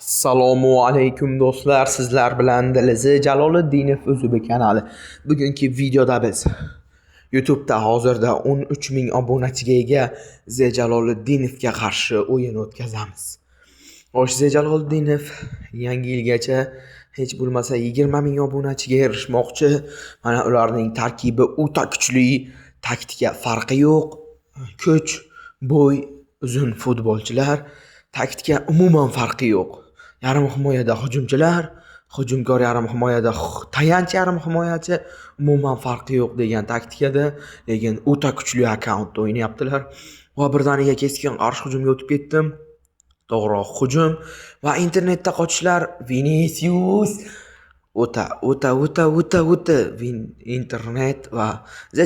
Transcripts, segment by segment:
Assalomu alaykum do'stlar, sizlar bilan Dilizi Jaloliddinov o'zubi kanali. Bugungi videoda biz YouTube'da hozirda 13 ming obunachiga ega Z Jaloliddinovga qarshi o'yin o'tkazamiz. Xo'sh, Z Jaloliddinov yangi yilgacha hech bo'lmasa 20 ming obunachiga erishmoqchi. Mana ularning tarkibi o'ta kuchli, taktika farqi yo'q. Kuch, bo'y, uzun futbolchilar, taktika umuman farqi yo'q. Yarim himoyada hujumchilar, hujumkor yarim himoyada tayanch yarim himoyachi, umuman farqi yo'q degan taktikada, lekin o'ta kuchli akkauntda o'ynayaptilar. Va birdaniga keskin qarshi hujumga o'tib ketdim. To'g'riroq hujum va internetda qochishlar. Vinicius o'ta o'ta o'ta o'ta o'ta internet va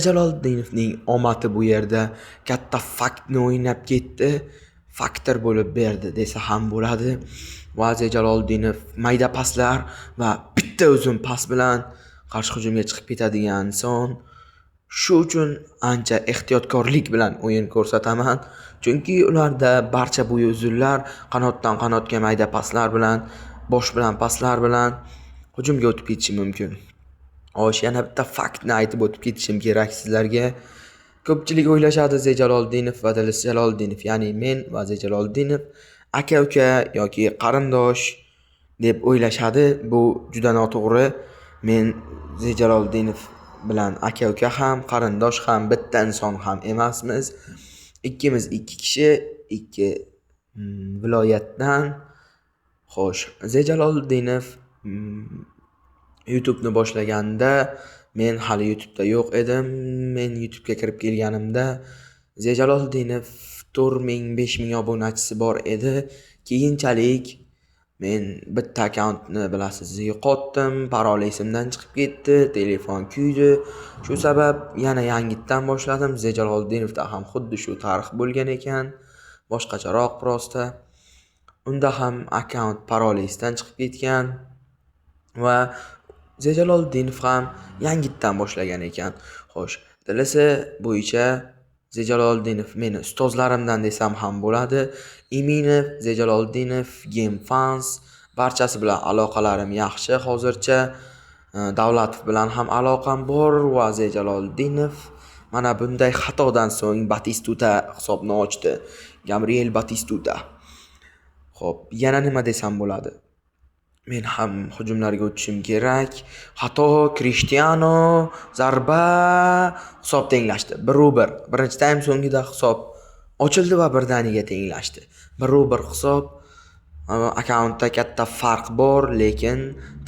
Jaloliddinovning omadi bu yerda katta faktni o'ynab ketdi. Faktor bo'lib berdi desa ham bo'ladi. Va Jaloliddinov mayda paslar va bitta uzun pas bilan qarshi hujumga chiqib ketadigan inson. Shu uchun ancha ehtiyotkorlik bilan o'yin ko'rsataman. Chunki ularda barcha bo'yi uzunlar qanotdan qanotga mayda paslar bilan, bosh bilan paslar bilan hujumga o'tib ketishi mumkin. Xo'sh, yana bitta faktni aytib o'tib ketishim kerak sizlarga. Ko'pchilik o'ylashadi Z Jaloliddinov va Diliz Jaloliddinov, ya'ni men va Z Jaloliddinov aka-uka yoki qarindosh deb o'ylashadi. Bu juda noto'g'ri. Men Z Jaloliddinov bilan aka-uka ham, qarindosh ham, bitta inson ham emasmiz. Ikkimiz ikki kishi, ikki viloyatdan. Xo'sh, Z Jaloliddinov YouTube'ni boshlaganda men hali YouTube'da yo'q edim. Men YouTube'ga kirib kelganimda Z Jaloliddinov 4000, 5000 obunachisi bor edi. Keyinchalik men bitta akkauntni bilasiz yo'qotdim, parol esimdan chiqib ketdi, telefon kuydi. Shu sabab yana yangitdan boshladim. Z Jaloliddinovda ham xuddi shu tarix bo'lgan ekan, boshqacharoq prosta. Unda ham akkaunt paroli esdan chiqib ketgan va Z Jaloliddinov ham yangitdan boshlagan ekan. Xo'sh, Dilisi bo'yicha Z Jaloliddinov meni ustozlarimdan desam ham bo'ladi. Iminov, Z Jaloliddinov, Game Fans barchasi bilan aloqalarim yaxshi hozircha. Davlatov bilan ham aloqam bor va Z Jaloliddinov mana bunday xatodan so'ng Batistuta hisobni ochdi. Gabriel Batistuta. Xo'p, yana nima desam bo'ladi? Men ham hujumlarga o'tishim kerak. Xato, Cristiano, zarba, hisob tenglashdi. 1-1. Birinchi taym so'ngida hisob ochildi va birdaniga tenglashdi. 1-1 hisob. Akkauntda katta farq bor, lekin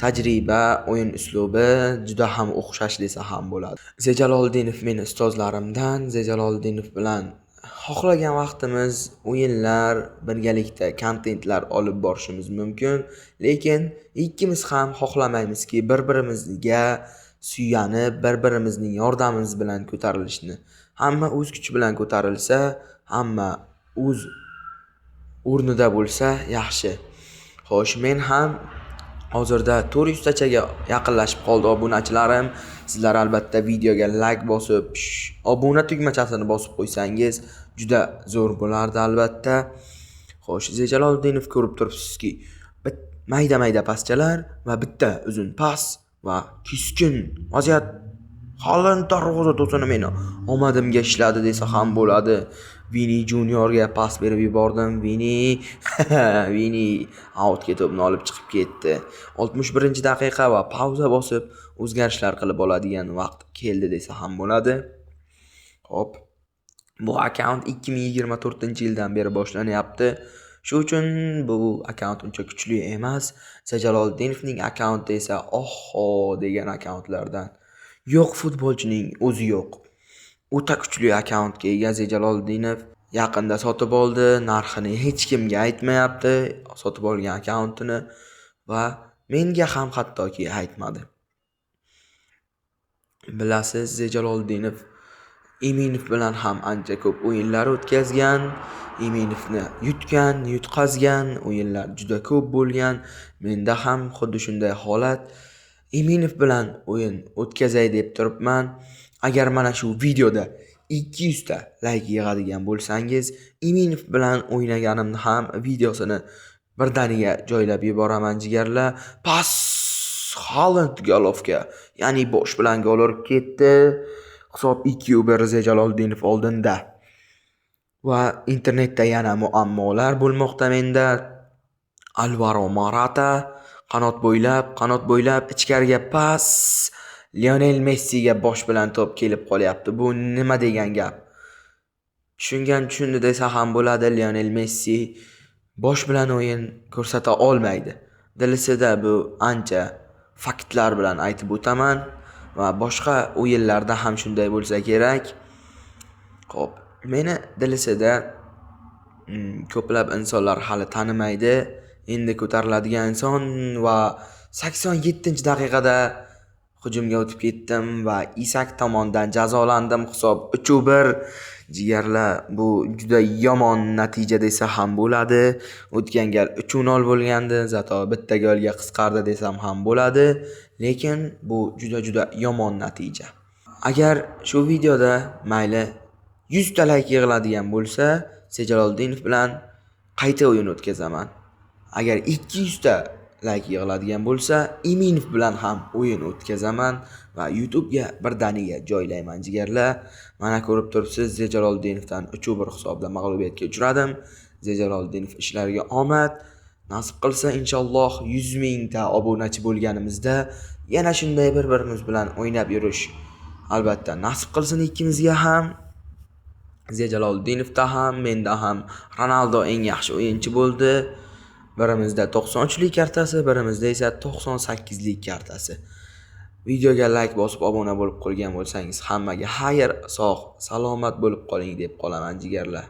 tajriba, o'yin uslubi juda ham o'xshash desa ham bo'ladi. Z Jaloliddinov meni ustozlarimdan. Z Jaloliddinov bilan xohlagan vaqtimiz o'yinlar, birgalikda kontentlar olib borishimiz mumkin, lekin ikkimiz ham xohlamaymizki, bir-birimizga suyanib, bir-birimizning yordamimiz bilan ko'tarilishni. Hamma o'z kuchi bilan ko'tarilsa, hamma o'z o'rnida bo'lsa yaxshi. Xo'sh, men ham hozirda 400 tachaga yaqinlashib qoldi obunachilarim. Sizlar albatta videoga like bosib, obuna tugmachasini bosib qo'ysangiz juda zo'r bo'lardi albatta. Xo'sh, Z Jaloliddinov ko'rib turibsizki, mayda-mayda paschalar va bitta uzun pas va keskin vaziyat. Haaland darvoza to'sini meni omadimga ishladi desa ham bo'ladi. Vini Juniorga pas berib yubordim. Vini Vini outga to'pni olib chiqib ketdi. 61-daqiqa va pauza bosib o'zgarishlar qilib oladigan vaqt keldi desa ham bo'ladi. Xo'p, bu akkaunt 2024-yildan beri boshlanyapti. Shu uchun bu akkaunt uncha kuchli emas. Z Jaloliddinovning akkaunti esa oho degan akkauntlardan. Yo'q, futbolchining o'zi yo'q. O'ta kuchli akkauntga ega Z Jaloliddinov yaqinda sotib oldi. Narxini hech kimga aytmayapti, sotib olgan akkauntini va menga ham hattoki aytmadi. Bilasiz, Z Jaloliddinov Iminov bilan ham ancha ko'p o'yinlar o'tkazgan. Iminovni yutgan, yutqazgan o'yinlar juda ko'p bo'lgan. Menda ham xuddi shunday holat. Iminov bilan o'yin o'tkazay deb turibman. Agar mana shu videoda 200 ta like yig'adigan bo'lsangiz, Iminov bilan o'ynaganimni ham videosini Birdaniga joylab yuboraman jigarlar. Pas Haaland Golovka, ya'ni bosh bilan gol urib ketdi. Hisob 2-1 Ze Jaloliddinov oldinda. Va internetda yana muammolar bo'lmoqda menda. Alvaro Morata qanot bo'ylab, qanot bo'ylab ichkariga pas. Lionel Messiga bosh bilan to'p kelib qolyapti. Bu nima degan gap? Tushungan tushundi desa ham bo'ladi. Lionel Messi bosh bilan o'yin ko'rsata olmaydi. Dilisida bu ancha faktlar bilan aytib o'taman va boshqa o'yinlarda ham shunday bo'lsa kerak. Xo'p, meni dilisida ko'plab insonlar hali tanimaydi. Endi ko'tariladigan inson va 87-daqiqada hujumga o'tib ketdim va Isak tomonidan jazolandim. Hisob 3-1. Jigarlar, bu juda yomon natija desa ham bo'ladi. O'tgan gal 3-0 bo'lgandi, zato bitta golga qisqardi desam ham bo'ladi. Lekin bu juda yomon natija. Agar shu videoda mayli 100 ta like yig'iladigan bo'lsa, Jaloliddinov bilan qayta o'yin o'tkazaman. Agar 200 ta like yig'iladigan bo'lsa, Iminov bilan ham o'yin o'tkazaman va YouTube'ga birdaniga joylayman jigarlar. Mana ko'rib turibsiz, Jaloliddinovdan 3-1 hisobida mag'lubiyatga uchradim. Jaloliddinov ishlariga omad. Nasib qilsa inshaalloh 100 mingta obunachi bo'lganimizda yana shunday bir-birimiz bilan o'ynab yurish albatta nasib qilsin ikkimizga ham. Jaloliddinovda ham, menda ham Ronaldo eng yaxshi o'yinchi bo'ldi. Birimizda 93lik kartasi, birimizda esa 98lik kartasi. Videoga like bosib obuna bo'lib qo'ygan bo'lsangiz hammaga xayr, sog', salomat bo'lib qoling deb qolaman jigarlar.